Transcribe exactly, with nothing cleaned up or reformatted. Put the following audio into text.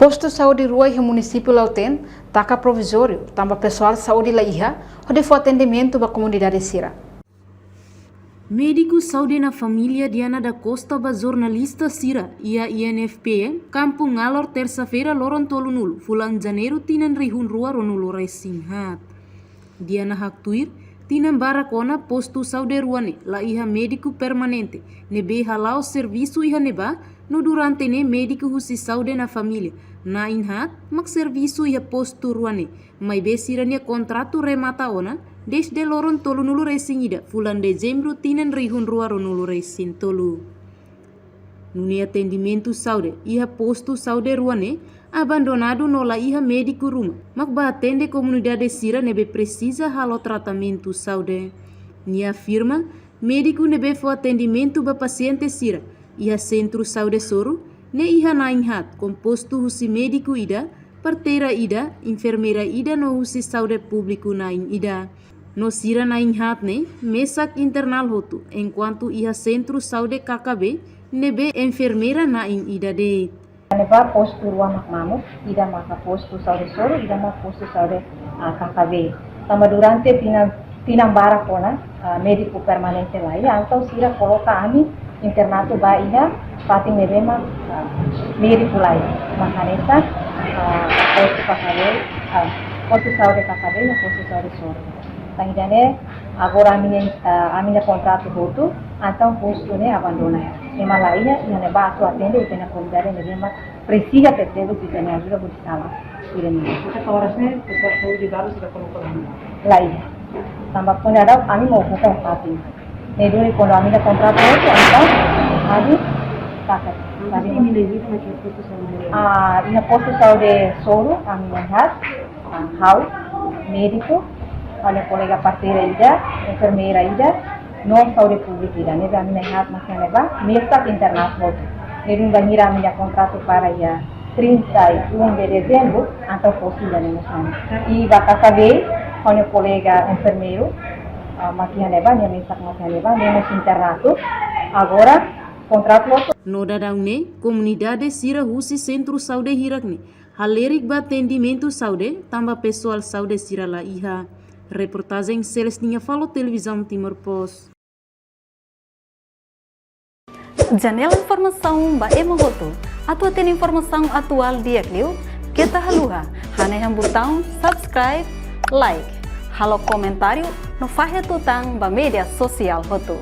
Postu saúde rua iha munisípiu Lautém taka provizóriu, tanba pesoál saúde la iha hodi fó atendimentu ba komunidade sira. Médiku Saúde na Família Diana da Costa ba jornalista sira iha I N F P, Kampung Ngalor, tersa-feira, loron tolunulu fulan Janeiru, tinan rihun rua ruanulu resin haat. Diana haktuir, tinan barak ona postu saúde rua ne'e la iha médiku permanente ne'ebé hala'o servisu iha ne'ebá, no durante ne'e médiku husi Saúde na Família na'in haat mak servisu iha postu rua ne'e, maibé sira-nia kontratu remata ona dezde loron tolunulu resin ida fulan Dezembru, tinan rihun rua ruanulu resin tolu. Nune'e atendimentu saúde iha postu saúde rua ne'e abandonadu no la iha médiku ruma mak bá atende komunidade sira ne'ebé presiza halo tratamentu saúde. Nia afirma, médiku ne'ebé fó atendimentu ba pasiente sira iha Sentru Saúde Soru ne'e iha na'in haat, kompostu husi médiku ida, parteira ida, enfermeira ida no husi saúde públiku na'in ida. No sira na'in haat ne'e mesak internal hotu, enkuantu iha Sentru Saúde K K B ne'ebé enfermeira na'in ida de'it. Ne'ebá postu rua mak mamuk, ida maka postu saúde Soru, ida mak postu saúde, ah, K K B. Tanba durante tinan, tinan barak ona, ah, médiku permanente la iha, entaun sira koloka ami internatu ba iha fatin ne'ebé mak, ah, médiku la iha. Mak hanesan, ah, postu K K B, ah, postu saúde K K B no postu saúde Soru. Tan ida-ne'e, agora ami-nia, ah, ami-nia kontratu hotu, entaun postu ne'e abandona. Ema la iha, iha ne'ebá atu atende ita-nia komunidade ne'ebé mak presiza tebetebes ita-nia ajuda hodi salva sira-nia. Ita agora ne'e, pesoál saúde balu sira koloka la iha? La iha. Tanba kuandu daudaun ami mak okupa fatin. Ne'e duni kuandu ami-nia kontratu hotu, entaun ami taka. Entaun ami-nia vida na ke postu saúde? Ah, iha postu saúde Soru, ami na'in haat, ah, ha'u, médiku, ha'u-nia kolega parteira ida, enfermeira ida, no saúde públika ida, ne'ebé ami na'in haat mak iha ne'ebá, mesak internal hotu. Ne'e duni bainhira ami-nia kontratu para iha trinta e um de dezembro, entaun postu ida-ne'e mós ami. I ba K K B, ha'u-nia kolega enfermeiru, ah, mak iha ne'ebá, nia mesak mak iha ne'ebá, nia mós internatu. Agora, kontratu hotu. No daudaun ne'e, komunidade sira husi Sentru Saúde hirak ne'e halerik ba atendimentu saúde, tanba pesoál saúde sira la iha. Reportajen Celestina Falo, Televizaun Timor Post. Janela informasaun ba ema hotu. Atu hatene informasaun atuál di'ak liu, keta haluha hanehan butaun subscribe, like, halo komentáriu no fahe tutan ba média sosiál hotu.